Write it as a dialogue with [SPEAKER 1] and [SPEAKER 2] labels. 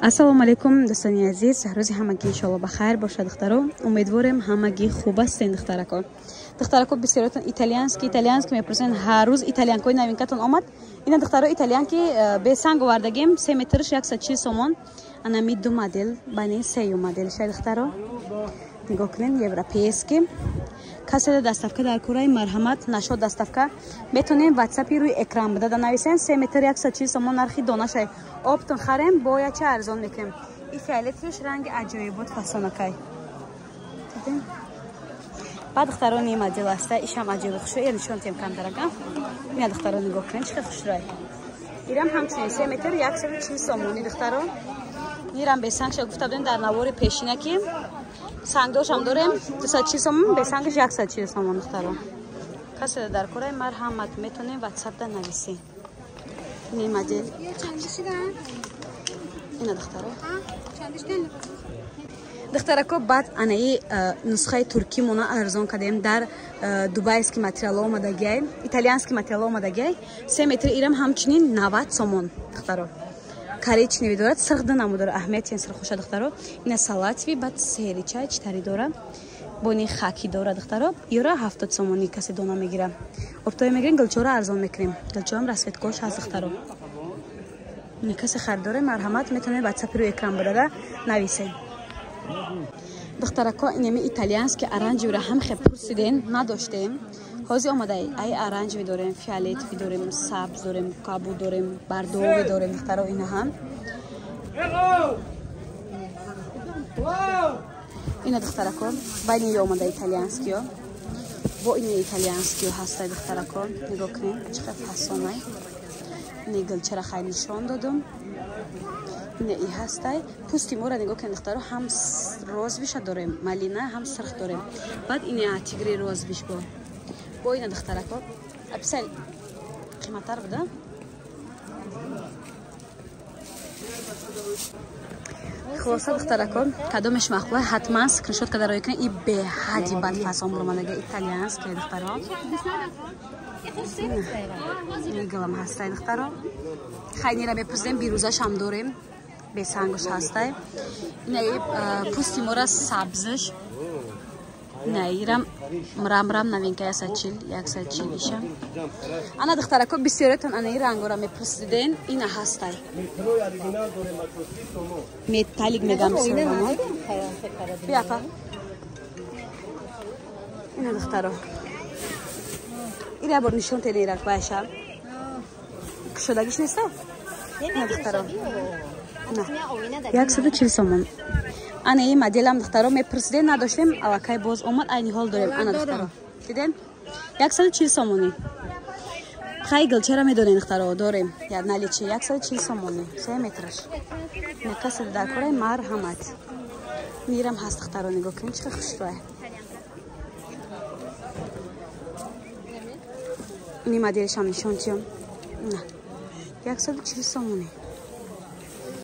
[SPEAKER 1] Ассалому алайкум дӯстони азиз, рӯзи ҳамагӣ иншоалло ба хайр бошад духтаро. Умедворем ҳамагӣ хуб ҳастен духтарако. Духтарако бисёротон итальянский итальянский мепурсен, ҳар рӯз итальянкои новинкатон омад. Ина духтаро итальянки бесанг овардагим, 3 метрш 140 сомон. Анами ду модел, бани сею модел шай духтаро. Нигоҳ кунед, европейский. Касе доставка дар кураи марҳамат нашод доставка метонем ватсапи рӯи экран буда да нависен. 3 метр 140 сомон нархи донашай. Оптон харем бо яча арзон мекунем. И фиолетовиш ранги аҷоибот фасонакай. Баъд духтарони модел аста, ишам аҷоиб хушрӯй, я нишон тем камтарага. Ина духтаро нигоҳ кунед, чӣ хел хушрӯй. Ирам ҳамчунин 3 метр 140 сомони духтаро. Ирам бесангша гуфта будем дар навори пешина ки сангдошам дорем 240 сомон, бесангаш 140 сомон духтаро. Касе дар кораи марҳамат метонем ватсапда нависӣ. Ин модел. Ина духтаро. Духтарако баъд анаи нусхаи туркӣ мона арзон кардем дар дубайски материал омадагиай, итальянски материал омадагиай. 3 метр ирам ҳамчунин 90 сомон духтаро. Коричневый дорад, сирх ду намуд дорад, аҳамияти ин сирхуша духтаро. Ина салатовый, баъд сери чай читари дора, бони хаки дора духтаро. Ёра 70 сомони касе дона мегира. Оптои мегирем, гулчора арзон мекунем. Гулчоам расцветкош ҳаст духтаро. Ина касе харидоре марҳамат метавонед ватсапи рӯи экран будада нависед. Духтарако инами итальянски оранжевиро ҳам хел пурсиден, надоштем. Ҳозир омадай, ай оранжевый дорем, фиолетовый дорем, сабз дорем, кабуд дорем, бардовый дорем духтаро ина ҳам. Ина духтарако, байни ё омада итальянскиё. Бо ини итальянскиё ҳастай духтарако. Нигоҳ кунед, чӣ қадр фасонай. Ини гулчара хай нишон додум. Ина и ҳастай. Пӯсти моро нигоҳ кунед духтаро, ҳам розовиша дорем, малина, ҳам сирх дорем. Баъд ини тигри розовиш бо. Бо ина духтарако. Аписал қиматтар буда? Хулоса духтарако, кадомеш маъқула ҳатман скриншот карда роя кунед. И беҳади бад фасон буромадаги итальянский духтаро. Галам ҳастай духтаро. Хайнира мепурсидем, бирӯзашам дорем. Бесангош ҳастай. Инаи пӯсти мора сабзш. Наирам мрамрам новинка 140, 140 иша. Ана духтарако бисёретон анаи рангора мепурсиден, ина ҳастай. Металлик мегам бисёрано. Биафа. Ина духтаро. Ира бор нишон тен ира байша. Кушодагиш неста? Ина духтаро. 140 сомон. Ана ин моделам духтаро мепурсиден, надоштем, аллакай боз омад, айни ҳол дорем. Ана духтаро. Диден? 140 сомонӣ. Хай гулчара медонем духтаро, дорем. Я наличи 140 сомонӣ, 3 метраш. Ина касе дар кораи марҳамат. Мирам ҳаст духтаро, нигоҳ кунед, чӣ қадр хушрӯй. Ини моделишам нишон тиём. На. 140 сомонӣ.